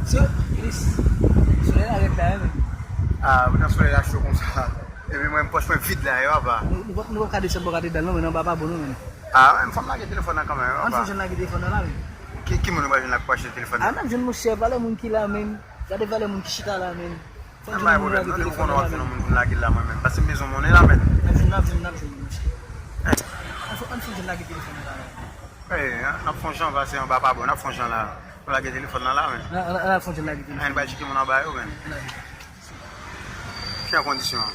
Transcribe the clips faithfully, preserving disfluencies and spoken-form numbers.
So, Chris, solèy la rèd la, wi, men. Ah, poutan solèy la cho konsa. Epi mwen, pòch mwen vid la, wi, papa. Nou, nou pap, nou pap ka desann bò katedral, non, men anba pa bon, non, men. Ah, men fò m lage telefòn nan kanmenm, wi, papa. Ann fè jwenn lage telefòn nan la, men. Ki, ki moun nou pral jwenn la k pou achte telefòn nan? Ah, n ap jwenn monchè, valè moun ki la, men. Gade valè moun ki chita la, men. Fò n jwenn moun lage telefòn nan la, men. Mwen pa gen pwoblèm, non, nou konn w ap jwenn yon moun pou n lage l la, mwen menm. Pase m bezwen monnen la, men. N ap jwenn, n ap jwenn, n ap jwenn, monchè. Ann fè, ann fè jwenn lage telefòn nan la, men. Eh, n ap fè yon jan, pase anba pa bon, n ap fè yon jan la. Pou lage telefòn nan la, men. N a, n a, n a fè yon jan lage telefòn. Ann bay tcheke moun anba yo, men. Ki an kondisyon an?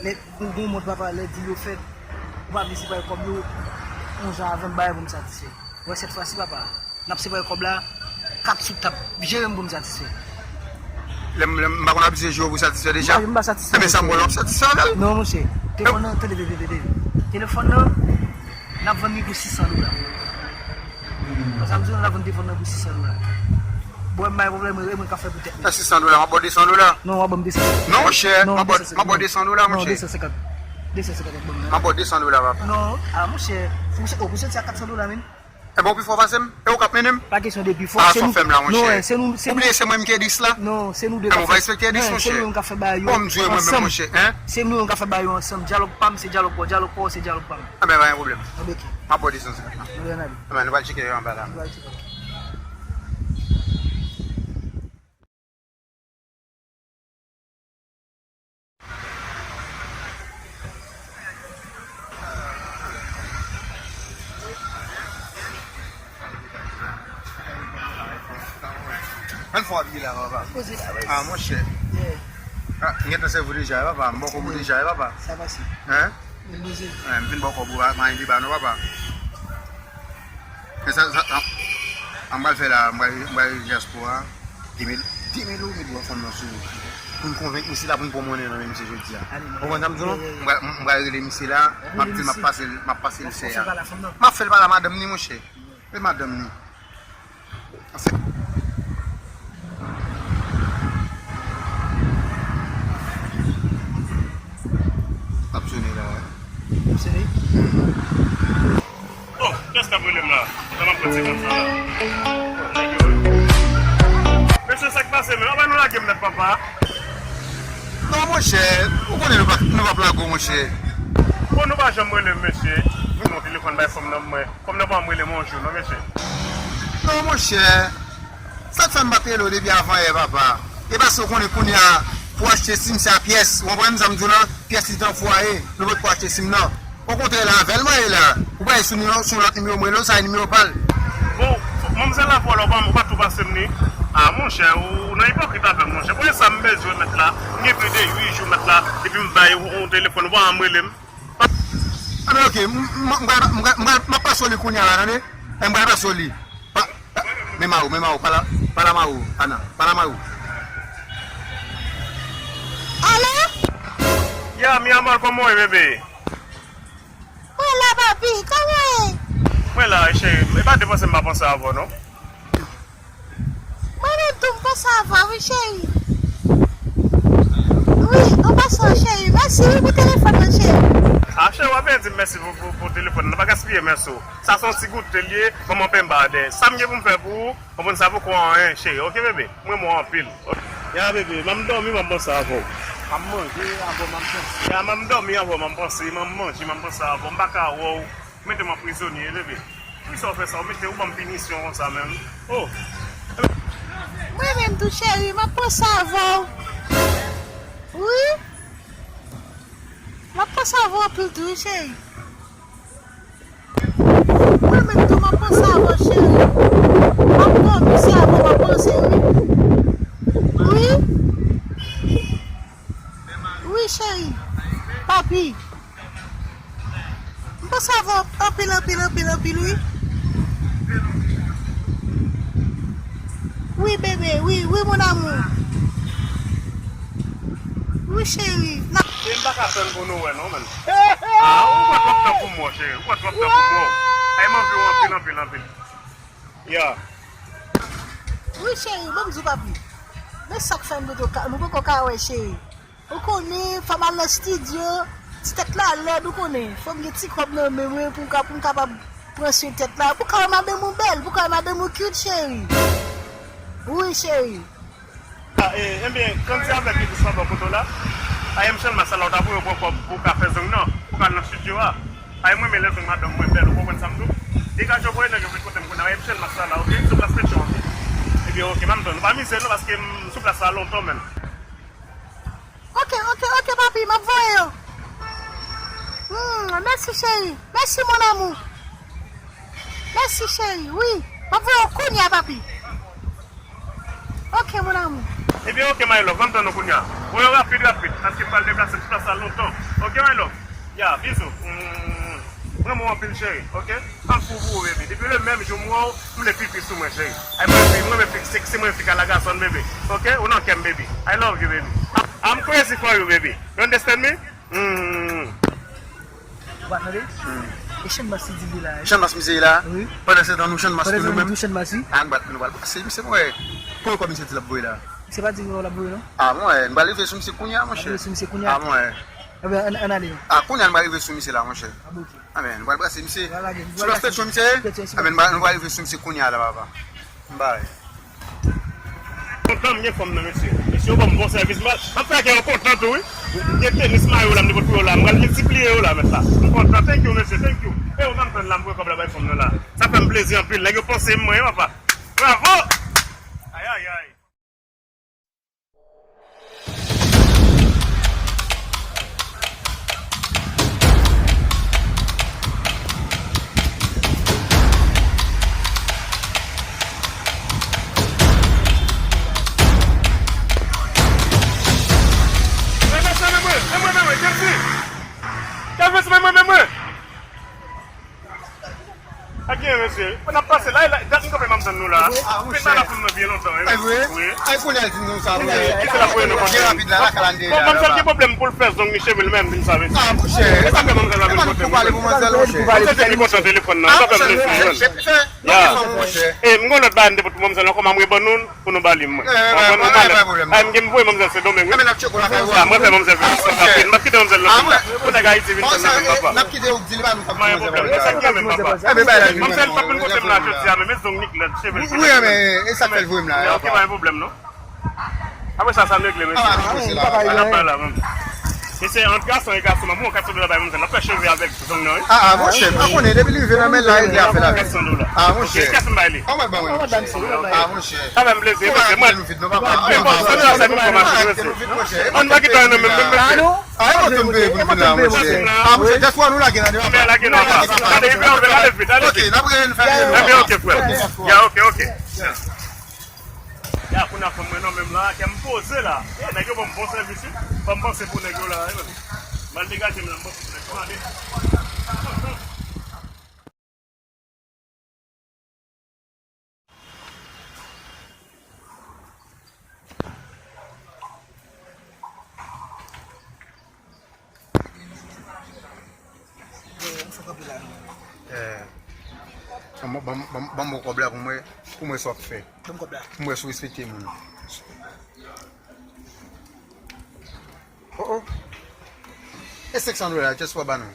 Lè, gon, gon mond papa, lè dil yo fèt, ou pa vle separe kòb yo, yon jan avan m bay pou m satisfè. Wè, sèt fwa si, papa, n ap separe kòb la, kat sou tab, jere m pou m satisfè. Lè m, lè m pa konn abitye jere w pou satisfè deja. M pa, m pa satisfè. Enben, sa m wè w ap satisfè avè l. Non, monchè. Telefòn nan, tande, tande, tande, tande. Telefòn nan, n ap vann li pou sis san dola. Sa m di w, n ap vann telefòn nan pou sis san dola. Bon, m pa gen pwoblèm, e mwen k ap fè pou tèt mwen. Sa sis san dola, m ap ba w de san dola. Non, w ap ban m de san senkant. Non, monchè, m ap ba w de san dola, monchè. Non, de san senkant. De san senkant w ap ban m nan. M ap ba w de san dola, papa. Non, a, monchè, pou se, oh, pou se ti a kat san dola, men. E bon, pi fò pase m? E ou k ap mennen m? Pa kesyon de pi fò. A, sa w fè m la, monchè. Non, se nou, se nou. Ou bliye se mwen menm ki edris la? Non, se nou de k ap fè. Ou pa respekte edris, monchè. Se nou menm k ap fè bagay yo. Bon, m di w, mwen menm, monchè, en? Se nou menm k ap fè bagay yo ansanm. Dyalòg pa m, se dyalòg pa w. Dyalòg pa w, se dyalòg pa m. Enben, pa gen pwoblèm. Ann, oke. M ap ba w de san senkant lan. Ann, ann ale. Enben, nou pral tcheke yo anba la. Nou pral tcheke. Ann fè w abiye la, papa. Poze la, wi. A, monchè. Yeah. A, m gentan sèvi w deja, papa. M ba w kòb ou deja, papa. Sa pase. Hein? M poze. Wi, m fin ba w kòb ou a, m pa gen deba non, papa. Men sa, sa, sa, sa m pral fè la, m pral, m pral rele dyaspora. De mil, de mil ou met bò fanm nan sou ou. Pou n konvenk misye la, pou n pran monnen nan men misye jodi a. Ou konprann sa m di w non? M pral, m pral rele misye la, m ap di l m ap pase l, m ap pase l sè a. M ap fè l pale a madanm ni, monchè. E madanm ni. Ase. Ap sone la, wi. Ap sone? Oh, kiyès k ap rele m la? Sa m ap pran ti konsa la. Mesye, sa k pase, men? Anben, nou lage m nèt, papa. Non, monchè, ou konnen nou pa, nou p ap lage w, monchè. Bon, nou pa janm rele m, mesye. Vin nan telefòn bay fanm nan mwen. Fanm nan pa janm rele m yon jou, non, mesye. Non, monchè. Sa k fè m pa t rele w depi avan yè, papa? E paske w konnen kounye a, pou achte sim, se a pyès. Ou konprann sa m di w lan? Pyès li t an fwaye. Nou pa t ko achte sim nan. Okontrè, la avè l mwen ye la. Ou pa ye sou nimewo, sou lòt nimewo m rele w, sa e nimewo pa l. Bon, manmzèl la vòlè, ou pa, ou pa tou pase m ni. A, monchè, ou, ou nan ipokrit avè m, monchè. Konn sa m bezwen, mèt la. M gen plis de uit jou, mèt la, depi m bay ou, ou telefòn, ou pa janm rele m. Anben, oke, m, m, m, m, m, m, m ap pase w li kounye a la, tande? M pral pase w li. Pa, pa, men Mawo, men Mawo, pala, pala Mawo, Ana, pala Mawo. Alo? Ya, mi amor, kòman w ye, bebe? Mwen la, papi, kòman w ye? Mwen la, cheri, e pa de panse m pa panse avè w, non. Mwen menm tou, m panse avè w, wi, cheri. Wi, an pasan, cheri, mèsi, wi, pou telefòn nan, cheri. A, cheri, w ap byen di m mèsi pou, pou, pou telefòn nan, pa gaspiye mèsi w. Sa se yon ti goute l ye, manman penba dèyè. Sa m gen pou m fè pou ou, konprann sa poko anyen, cheri. Oke, bebe? M renmen w anpil. Ya, bebe, m ap dòmi, m ap panse avè w. M ap manje avè w, m ap panse. Ya, m ap dòmi avè w, m ap panse, m ap manje, m ap panse avè w. M pa ka wè w. Mete m an prizonye, bebe. Poukisa w fè sa? Ou mete, ou ban m pinisyon konsa menm. Oh! Mwen menm tou, cheri, m ap panse avè w. Wi. M ap panse avè w anpil tou, wi, cheri. Mwen menm tou, m ap panse avè w, cheri. M ap dòmi, se avè w m ap panse, wi. Wi. Wi, cheri. Papi. M panse avè w anpil, anpil, anpil, anpil, wi. Wi, bebe, wi, wi, mon amour. Wi, cheri. N ap... Cheri, m pa ka tann pou nou wè, non, menn. Ah, ou pran twòp tan pou mwen, cheri. Ou pran twòp tan pou mwen. Ay, m anvi w anpil, anpil, anpil. Ya. Wi, cheri, ban m di w, papi. Men sa k fè nou poko ka, nou poko ka wè, cheri. Ou konnen, fò m al nan estidyo, ti tèt la lèd, ou konnen. Fò m gen ti kòb nan men mwen pou m ka, pou m kapab pran swen tèt la. Pou ka wè madanm ou bèl, pou ka wè madanm ou cute, cheri. Wi, cheri. Ah, e, ebyen, kòm se avèk li ki sou bò kote w la, a, e m sèlman sa la, w ta voye w pran kòb pou w ka fè zong nan, pou w ka al nan estidyo a. Ay, mwen, men lè zong madanm mwen bèl, ou konprann sa m di w? Degaje w, voye nèg yo vin kote m kounye a, ay, m sèlman sa la, oke? M sou plas Petyon, oke? Ebyen, oke, m ap tann. Ou pa mize non, paske m sou plas la lontan menm. Oke, oke, oke, papi, m ap voye yo. Hmm, mèsi, cheri. Mèsi, mon amour. Mèsi, cheri. Wi, m ap voye yo kounye a, papi. Oke, mon amour. Ebyen, oke, my love, m ap tann ou kounye a. Voye yo rapid, rapid, paske m pral deplase, m sou plas la lontan. Oke, my love. Ya, bizou. Hmm, m renmen w anpil, cheri, oke? M fou pou ou, baby. Depi le menm jou m wè w, m vle pipi sou mwen, cheri. Ay, mwen fi, mwen renmen fi, se, se mwen fi ka la gason, baby. Oke? Ou nan kè m, baby. I love you, baby. I'm crazy for you, baby. You understand me? Hmm. Ou pa tande? E Channmas ki di li la, wi. Channmas misye la? Wi. Pandan se tan nou Channmas nou menm. Pandan se tan nou Channmas, wi. A, nou pral, nou pral brase misye, mwen. Konbyen kòb misye di l ap voye la? Misye pa di l ap voye, non? A, mwen, nou pral rive sou misye kounye a, monchè. Nou pral rive sou misye kounye a? A, mwen. Ebyen, ann, ann ale. A, kounye a nou pral rive sou misye la, monchè. A, bon, oke. A, men, nou pral brase misye. Sou plas Petyon misye? Petyon, sou plas Petyon. A, men, nou pral, nou pral rive sou misye kounye a la, papa. M bay. Kontan m gen fanm nan, mesye. Mesye, yo ban m bon sèvis. M ap fè kè yo kontan tou, wi. M gen tenis mayo la, m te pot pou yo la. M pral miltipliye yo la, mèt la. M kontan. Thank you, mesye. Thank you. E yo ban m tann la, m pran kòb la bay fanm nan la. Sa fè m plezi anpil. Nèg yo panse m, mwen, papa. Bravo! Ay, ay, ay. Ak gen, mesye. N ap pase la, la, dat m kanpe m ap tann nou la. Fin nan ap tann nou byen lontan, wi. Wi. Ay, kounye a di nou sa, wi. Kite l ap voye nou kote. Byen rapid la, la kalandriye. Bon, manmzèl gen pwoblèm pou l fè zong li, cheve l menm, di m sa, mesye. A, monchè. E sa fè manmzèl la vin kote m. Manmzèl te vin kontan telefòn nan. Sa fè m plezi, wi. Ya. E, m gen yon lòt bagay m te pot pou manmzèl ankò, m ap rebann nou l. Pou nou ba li mwen. Konprann nou malè. Ay, m gen m voye manmzèl Sendomeng, wi. A, mwen fè manmzèl vin san rapid. M ap kite manmzèl nan vin la. Pou nèg Ayiti vin tann nan vin, papa. N ap kite ou di li ba nou sa. Pa gen pwoblèm, non. Sa k gen menm, papa. Manmzèl pa vin kote m la jodi a, men, men zong Niklèd, cheve l. Wi, men e sa k fè l voye m la. Ok, pa gen pwoblèm, non. Apre sa, sa n regle, mesye. N ap bay la, menm. Mesye, ant gason e gason, mwen pran kat sou do la bay manmzèl. N ap fè cheve avèk zong nan, wi. A, a, monchè, m pa konnen, depi li rive nan men l la, regle afè l avè l. A, monchè. Ok, kiyès m bay li? An mwen ban mwen, monchè. A, monchè. Sa fè m plezi, mesye. Mwen, men bon, sa nou la, sa nou kòmanse, mesye. An pa kite ann nan menm, menm, mesye. A, e mwen tou m peye pou nou vin la, monchè. A, monchè, dèfwa nou lage nan devan. Men lage nan devan. Ale, ale vit, ale vit. Ok, n ap reyini fè. Ebyen, ok, frè. Ya, ok, ok. Ya, kounye a fanm mwen nan menm la, kè m poze la. E, nèg yo ban m bon sèvis, wi. Ban m panse pou nèg yo la, wi, menm. M al degaje m la, m panse pou nèg yo. Ale. Eh, ban m, ban m, ban m, ban m kòb la pou mwen, pou mwen sa w ap fè. Ban m kòb la. Pou mwen si w respekte moun. Oh, oh. E senk san dola, just pou w ba nou.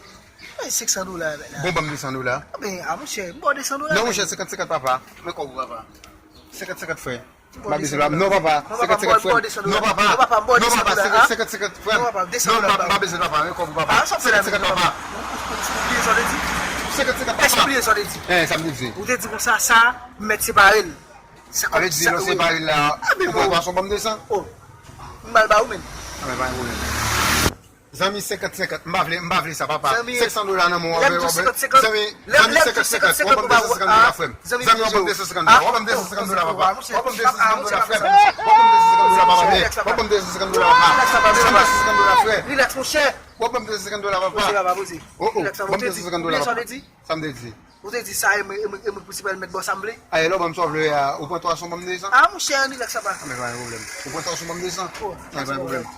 Mwen, senk san dola, men la. Bon, ban m de san dola. A, men, a, monchè, m ba w de san dola. Non, monchè, senkant senkant, papa. Men kòb ou, papa. Senkant senkant, frè. M pa bezwen, papa. Non, papa. Senkant senkant, frè. Non, papa. Non, papa, senkant senkant, frè. Non, papa, de san dola, m pa bezwen, papa. Men kòb ou, papa. Senkant senkant, papa. Senkant senkant, papa. Èske w bliye sa w te di? Eh, sa m te di. Ou te di konsa, sa, m mèt separe l. Sa vle di, lè w separe l la, ou pran pwason, ban m de san. Oh. M ba l ba ou, men. A, men pa gen pwoblèm. Zanmi, senkant senkant. M pa vle, m pa vle sa, papa. Zanmi, senk san dola nan men w, lè m di w senkant senkant, zanmi, lè m di w senkant senkant, w ap ban m de san senkant dola, frè m. Zanmi, w ap ban m de san senkant dola, papa. W ap ban m de san senkant dola, frè m. W ap ban m de san senkant dola, papa. W ap ban m de san senkant dola, papa. W ap ban m de san senkant dola, frè m. Relax, monchè. W ap ban m de san senkant dola, papa. Poze, papa, poze. Oh, oh. Relax, papa. Ban m de san senkant dola, papa. Sa w te di? Sa m te di. Ou te di sa, e mwen, e mwen, e mwen prensipal mèt bò sa m vle. Aye, lè w ban m sa w vle a, ou pran twa san, ban m de san. A, monchè, relax, papa. A, men pa gen pwoblèm. Ou pran twa san, ban m de san. Oh, a, pa gen pwoblèm.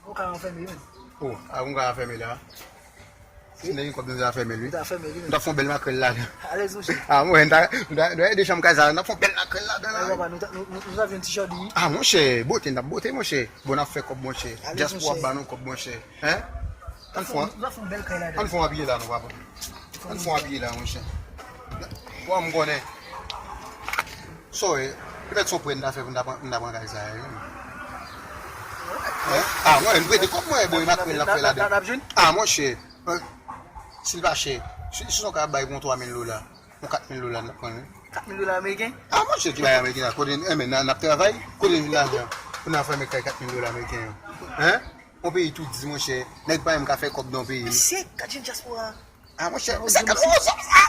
Ou ka anfèmen, wi. Oh, a, ou ka anfèmen la. Si nèg gen kòb, nou ta fèmen l, wi. Nou ta fèmen l, wi. Nou ta fè yon bèl makrèl ladan. Alèz, monchè. A, mwen, nou ta, nou ta, nou ta ede chanm kay sa, nou ta fè yon bèl makrèl ladan la, wi. Papa, nou ta, nou, nou, nou ta fè yon ti chòdi, wi. A, monchè, bote, n ap bote, monchè. Bon, n ap fè kòb, monchè. Alèz, monchè. Dyaspora ap ba nou kòb, monchè. Hein? Ann fè yon, ann fè yon apiye la, non, papa. Ann fè yon apiye la, monchè. Bon, m konnen. Sorry. Petèt se yon prè n ta fè pou n ta pran, n ta pran kay sa a, wi. Hein? Ah, mwen, m prete kòb mwen, bon, e makrèl n ap fè ladan. N ap jwenn? Ah, monchè, euh, si l pa chè, si, si nou ka bay pou yon twa mil dola, yon kat mil dola, n ap pran l, wi. Kat mil dola ameriken? Ah, monchè, ki bagay ameriken la? Kote, eh, men, n a, n ap travay, kote n jwenn lajan pou n al fèmen kay kat mil dola ameriken yo? Hein? Yon peyi toudi, monchè, nèg pa menm ka fè kòb nan yon peyi. Mesye, gad jan dyaspora. Ah, monchè, sa ka, oh, sa, sa,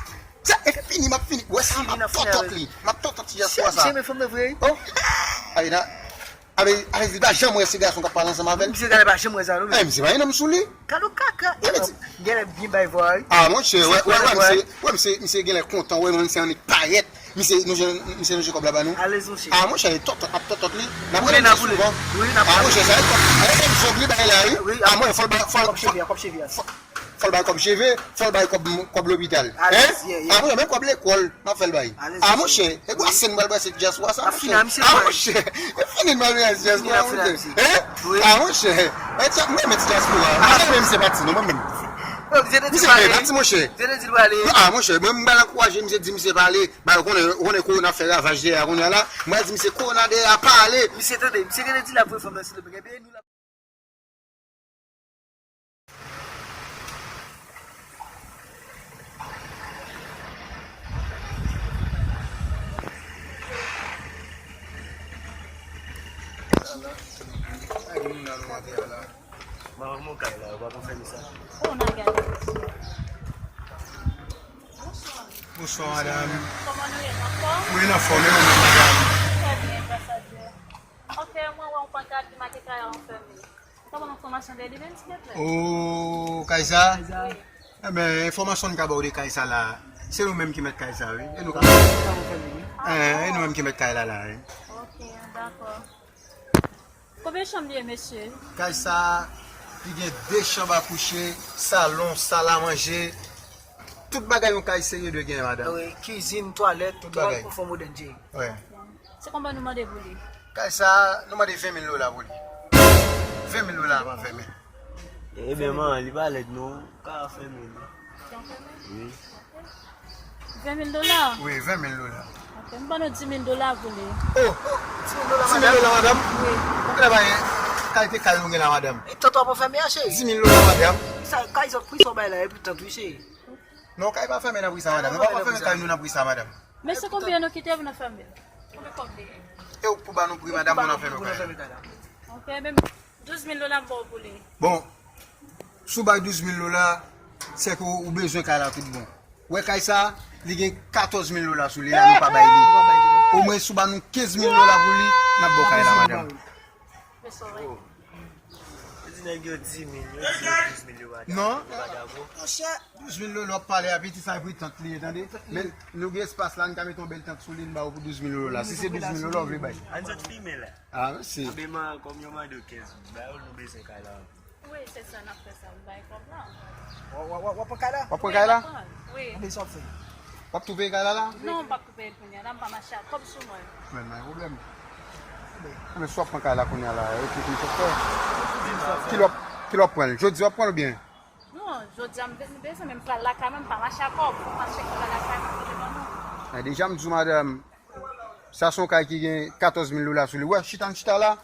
sa, e fini, m ap fini. Wè sa, m ap tòtòt li. M ap tòtòt ti dyaspora sa. Misye renmen fanm nan vre, wi. Oh, Ayda, ave, ave, li pa janm wè se gason k ap pale ansanm avè l. Misye genlè pa janm wè sa, non, men. Eh, misye pa gen nonm sou li. Gad yon kaka. Genlè byen bay vwa, wi. Ah, monchè, wè, wè, wè, misye, wè, misye, misye genlè kontan, wè, misye annik parèt. Misye, nou jwenn, misye nou jwenn kòb la ba nou. Alèz, monchè. Ah, monchè, tòtòt, ap tòtòt li. N ap rele misye souvan. Wi, n ap rele. Ah, monchè, sa e kòb. E, e zòg li bay la, wi. Wi, ah, monchè, fò l bay, fò l, kòb cheve a, kòb cheve a. Fò, fò l bay kòb cheve, fò l bay kòb, kòb lopital. Alèz, yeah, yeah. Ah, monchè, menm kòb lekòl, n ap fè l bay. Alèz, ah, monchè, e brase n pral brase dyaspora sa, monchè. Ah, monchè, e fini n pral brase dyaspora, monchè. Hein? Wi. Ah, monchè, e dya-, mwen menm dyaspora. Ah, mwen menm se pati, non, mwen menm. Misye te pati, monchè. Ah, monchè, mwen m pral ankouraje misye, di misye pale. Ba, ou konnen, ou konnen kowona ap fè ravaj dèyè a kounye a la. Mwen di misye kowona dèyè a pale. Misye tande, misye genlè di l ap voye fanm nan sou le bèk. Ebyen, nou la. Mwen renmen kay la, yo pa konn fè m sa. Oh, n a gade. Bonswa, madanm. Kòman nou ye, n anfòm? Wi, n anfòm, e ou menm, madanm? Trè byen, gras a Dye. Ok, mwen wè yon pankart ki make kay la anfèmen. Ou ka ban m enfòmasyon de li menm, silvouplè? Oh, kay sa? Wi. Enben, enfòmasyon n ka ba w de kay sa la, se nou menm ki mèt kay sa, wi. E nou ka. Eh, e nou menm ki mèt kay la la, wi. Ok, dakò. Konbyen chanm li ye, mesye? Kay sa, li gen de chanm a kouche, salon, sal a manje, tout bagay yon kay serye dwe genyen, madanm. Wi, kizin, twalèt, tout bagay. Tout bagay konfò modèn, Jay. Wi. Se konbyen nou mande pou li? Kay sa, nou mande ven mil dola pou li. Ven mil dola, pa fèmen. Ebyen, man, li pa lèd, non. Ka fèmen li. Wi. Ven mil dola? Wi, ven mil dola. Ok, m ban nou dis mil dola pou li. Oh, dis mil dola, madanm? Wi. Ou genlè pa gen kalite kay nou gen la, madanm? E tant w ap fèmen a, cheri? Dis mil dola, madanm. Sa, kay sa, pri sa w bay la, e pou tant, wi, cheri. Non, kay pa fèmen nan pri sa, madanm. Nou pa ka fèmen kay nou nan pri sa, madanm. Men se konbyen nou kite pou nou fèmen? Konbyen kòb li ye? E ou k pou ba nou pri, madanm, pou nou fèmen kay la. Ok, men Douz mil dola m ba w pou li. Bon, si w bay douz mil dola, se ke ou bezwen kay la tout bon. Ou wè kay sa, li gen katòz mil dola sou li la, nou pa bay li. Omwen si w ba nou kenz mil dola pou li, n ap ba w kay la, madanm. Yo di nèg yo dis mil, yo di yo douz mil, yo pa dakò. Non. Yo pa dakò. Monchè, douz mil dola w ap pale a piti sa, e pri tant li ye, tande. Men nou gen espas la, n ka mete yon bèl tant sou li, n ba w pou douz mil dola. Si se douz mil dola w vle bay. Ann sot filme la. Ah, mèsi. Anben, man, kòm yo mande w kenz mil, ba yo, nou bezwen kay la. Wi, se sa n ap fè sa, m bay kòb la. W, w, w, w ap pran kay la? W ap pran kay la? Wi. Anben, sa w ap fè? W ap tou peye kay la la? Non, m p ap tou peye l kounye a la, m pa mache ak kòb sou mwen. Men, pa gen pwoblèm. Anben, si w ap pran kay la kounye a la, e tout m sot fè. Kilè w ap, kilè w ap pran l? Jodi w ap pran l oubyen? Non, jodi a m be-, m bezwen, men m pral lakay mwen, m pa mache ak kòb, m mache ak kòb la lakay mwen, pote ban nou. Ah, deja m di w, madanm, Sa se yon kay ki gen katòz mil dola sou li. Wè, chita n chita la,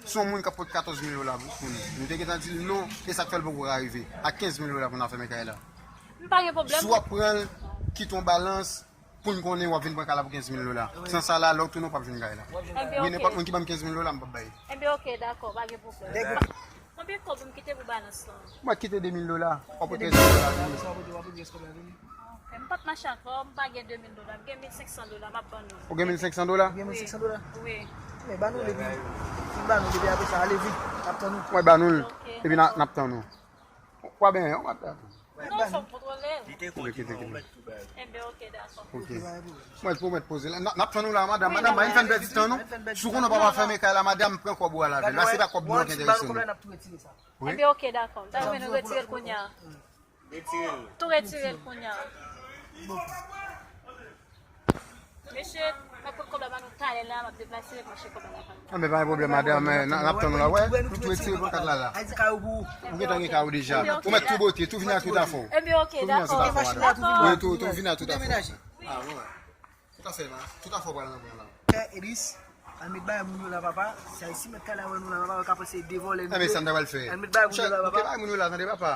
se yon moun k ap pote katòz mil dola pou, pou nou. Nou te gentan di l non, e sa k fè l poko ka rive. Ak kenz mil dola pou n al fèmen kay la. M pa gen pwoblèm. Si w ap pran l, kite yon balans pou n konnen w ap vin pran kay la pou kenz mil dola. Wi. San sa la, lè w tounen, w p ap jwenn kay la. Wi, nenpòt moun ki ban m kenz mil dola, m p ap bay. Enben, oke, dakò, pa gen pwoblèm. Konbyen kòb ou m kite pou balans lan? Mwen kite de mil dola. W ap pote rès dola vini. Sa w pote, w ap pote rès kòb la vini. Ok, m p ap mache ankò, m pa gen de mil dola, m gen mil senk san dola, m ap ban nou. Ou gen mil senk san dola? Ou gen mil senk san dola? Wi. Men ba nou l epi, fin ba nou l epi apre sa, ale vit, n ap tann ou. Mwen ba nou l, epi n a, n ap tann ou. W a benyen, w ap tann. Non, fò m kontwole l. Li te konn di mwen, ou mèt tou bay. Enben, oke, dakò. Oke. Mwen, pou mwen poze la. N ap, n ap tann ou la, madanm. Madanm, pa vin fè n pèdi tan, non. Si w konnen w pa fèmen kay la, madanm, pran kòb ou al avè l. La, se pa kòb nou ki enterese nou. Wi. Enben, oke, dakò. M ta renmen nou retire l kounye a. Retire l. Tou retire l kounye a. Mesye, mwen pot kòb la ba nou talè la, m ap deplase, m ap mache kòb la nan kay la. Enben, pa gen pwoblèm, madanm, n ap tann ou la, wè. Nou tou retire pankart la, la. Ou gentan gen kay ou deja. Ou mèt tou bote, tou vini ak tout afè w. Enben, oke, dakò. Tou vini ak tout afè w, madanm. Wi, tou, tou vini ak tout afè w. Ah, wè. Tout afè la, tout afè w pral nan pran la. Pè Elis, al met bagay moun yo la, papa. Sa isi met kay la wè nou la, papa, yo ka panse de vòlè nou ye. Sa m ta pral fè? Al met bagay moun yo la, papa. Monchè, bouke bagay moun yo la, tande, papa.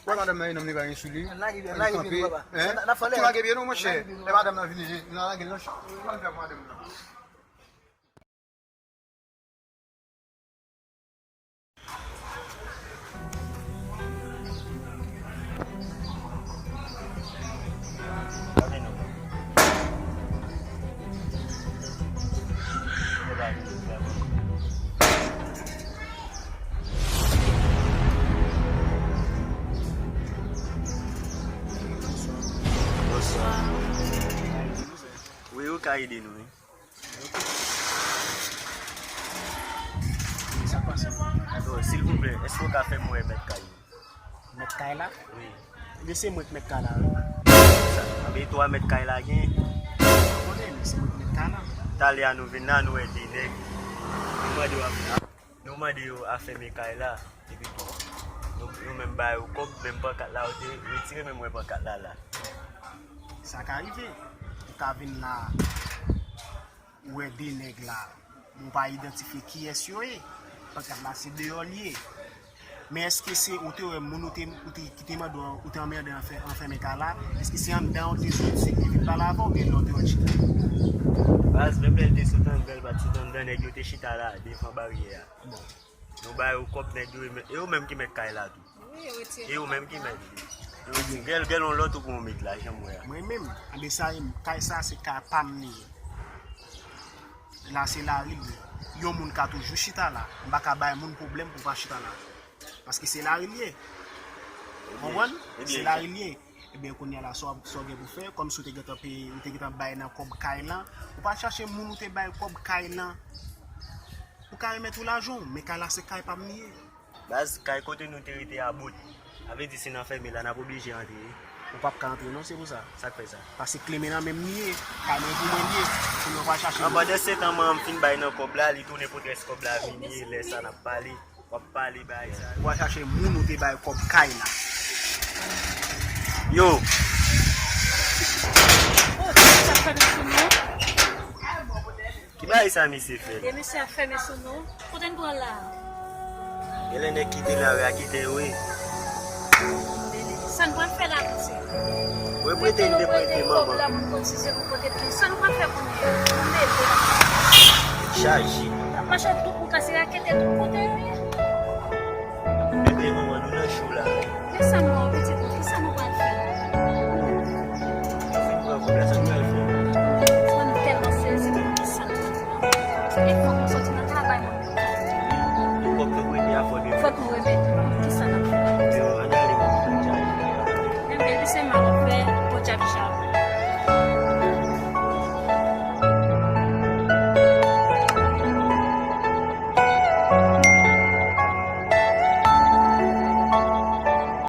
Wè madanm nan, e nonm li pa gen sou li. Lage pye, lage pye nou, papa. N ap fè lè. Lage pye nou, monchè. Lè madanm nan vini, nou lage l nan chan. Ou pral fè pou madanm nan. Bonswa. Wi, ou ka ede nou, wi. Sa k pase? Yo, silvouplè, èske w ka fè m wè mèt kay yo? Mèt kay la? Wi. Ebyen, se mwen k mèt kay la, wi. Sa, anben, twa mèt kay la gen? Ou konnen, men se mwen k mèt kay la. Talè a nou vin la, nou wè de nèg. Nou mande w a Nou mande yo a fèmen kay la, epi tou, nou, nou menm ba yo kòb, menm pankat la, yo te retire, men mwen pankat la la. Sa ka rive, ou ka vin la, ou wè de nèg la, men w pa idantifye kiyès yo ye, pankat la se deyò l ye. Men èske se ou te wè moun ou te, ou te, ki te mande w, ou te anmède an fè, anfèmen kay la, èske se anndan ou te soti, se li vin pale avè w, oubyen lè w te wè l chita? Baz, menm lè l te sot anndan, l pa t sot anndan, nèg yo te chita la, devan baryè a. Bon. Nou ba yo kòb nèg yo, e yo menm ki mèt kay la tou. Wi, yo retire. E yo menm ki mèt li. Yo di, "Gèl, gèl, yon lòt ou pou yon met la, jan m wè a." Mwen menm, anben sa, kay sa, se kay pa m li ye. La, se lari li ye. Yon moun ka toujou chita la. M pa ka bay moun pwoblèm pou pa chita la. Paske se lari li ye. Ou konprann? Se lari li ye. Ebyen, kounye a la, sa w, sa w gen pou fè, kòmsi w te gentan peye, ou te gentan bay nan kòb kay lan, ou pa chache moun ou te bay kòb kay lan pou ka remèt ou lajan w, men kay la se kay pa m li ye. Baz, kay kote nou te rete a bout. Sa vle di si n anfèmen la, n ap oblije antre. Ou p ap ka antre non, se pou sa. Sa k fè sa? Paske kle men nan men m li ye, kay mwen pou mwen li ye, kounye a w pa chache moun. An pandan se tan, mwen, m fin bay nan kòb la, li tounen pou très kòb la vini, lè sa n ap pale. W ap pale bagay sa. W a chache moun ou te bay kòb kay la. Yo! Oh, sa fè mesye nou. Ki bagay sa misye fè? E misye a fè mesye nou. Kote n pran la? Genlè nèg ki te la yo a kite yo wi. Sa n pral fè la, mesye? Mwen prete, m te prete manman. Kòb la pou n konn si se pou pote plis. Sa nou pral fè kounye a? Nou mele. Chaje. N ap mache tout pou kase rakete tout kote yo ye. Bebe, manman, nou nan cho la. Men sa nou an pitit mwen, kisa nou pral fè? Nou fin pran kòb la, sa nou pral fè? Sa nou tèlman sezi, men kisa nou pral fè? E fòk nou sòti nan travay mwen. Fòk nou prete a fò de. Fòk nou remèt li. Kisa n ap fè? Yo, ann ale, manman, nou chaje. Enben, li se mal fè, bon djab jan.